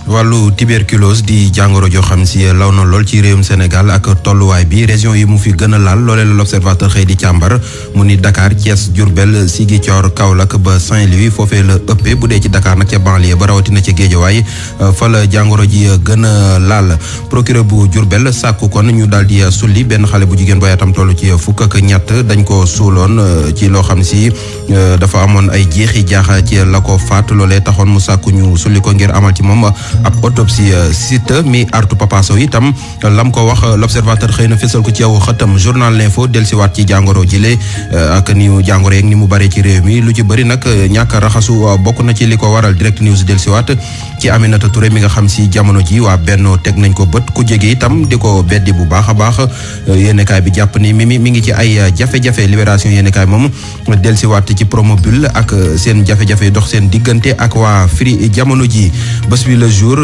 wàllu tuberculose di jàngoro joo xam si law na lool ci réewum Sénégal ak tolluwaay bi région yi mu fi gën a laal loolee la l'observateur xëy di càmbar mu ni Dakar Thiès Diourbel Ziguinchor Kaolack ba Saint-Louis foofee la ëppee bu dee ci Dakar nag ca banlieue ba rawatina ca Guédiawaye fa la jàngoro ji gën a laal procureur bu Diourbel sàkku kon ñu daal di sulli benn xale bu jigéen booy atam toll ci fukk ak ñett dañ ko suuloon ci loo xam si dafa amoon ay jeexi jaaxa ci la ko faat loolee taxoon mu sàkku ñu sulli ko ngir amal ci moom ab autopsie site mi artu Papa Sow itam lam ko wax l'observateur xëy na fésal ko ci yow xëtam journal l'info dellusiwaat ci jàngoro jile ak ni jàngoro yeeg ni mu bare ci réew mi lu ci bëri nag ñàkk raxasu bokk na ci li ko waral direct news dellusiwaat ci Aminata Touré mi nga xam si jamono ji waa Benno teg nañ ko bët ku jege itam di ko beddi bu baax a baax yéenekaay bi jàpp ni mi ngi ci ay jafe-jafe libération yéenekaay moom dellusiwaat ci Promobile ak seen jafe-jafe dox seen diggante ak waa Free jamono ji bés bi le jour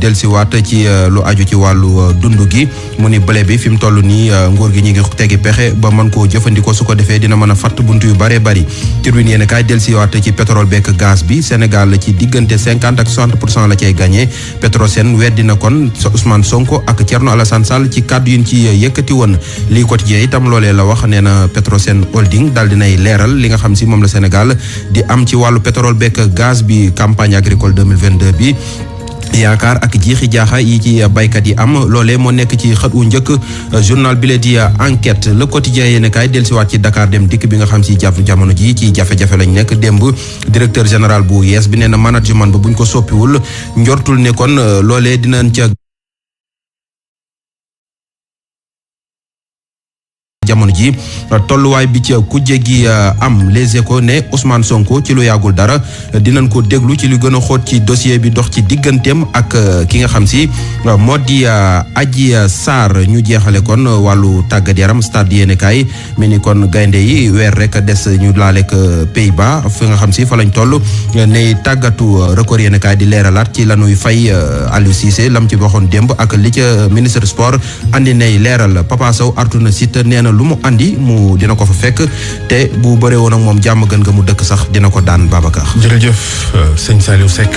dellusiwaat ci lu aju ci wàllu dund gi mu ni blé bi fi mu toll nii nguur gi ñu ngi tegi pexe ba mën koo jëfandikoo su ko defee dina mën a fatt buntu yu bëree bëri turbine yéen kaay dellusiwaat ci pétrole beeg gaz bi Sénégal ci diggante 50 ak 60% la cay gagné Petrosen weddi na kon Ousmane Sonko ak Thierno Alassane Sall ci kàddu yi ñu ci yëkkati woon lii quotidien itam loolee la wax nee na Petrosen holding daal dinay leeral li nga xam si moom la Sénégal di am ci wàllu pétrole beeg gaz bi campagne agricole 2022 bi yaakaar ak jiixi jaaxa yi ci baykat yi am loolee moo nekk ci xët wu njëkk journal bi la di enquête le quotidien yéen kaay dellusiwaat ci Dakar dem dikk bi nga xam si jamono ji ci jafe-jafe lañ nekk démb directeur général bu yees bi nee na management ba buñ ko soppiwul njortul ne kon loolee dinañ ca jamono ji tolluwaay bi ci kujje gi am Les Échos ne Ousmane Sonko ci lu yàggul dara dinañ ko déglu ci lu gën a xóot ci dossier bi dox ci digganteem ak ki nga xam si moo di Adji Sarr ñu jeexale kon wàllu tàggat yaram stade yéenekaay mi ni kon gaynde yi weer rek des ñu laaleek Pays-Bas fi nga xam si fa lañ toll ne tàggatu record yéenekaay di leeralaat ci lanuy fay Aliou Cissé lam ci waxoon démb ak li ca ministre sport andi nay leeral Papa Sow artu na site nee na lu mu andi mu dina ko fa fekk te bu bëree woon ak moom jàmm gën nga mu dëkk sax dina ko daan Babacar. jërëjëf sëñ Saliou Seck.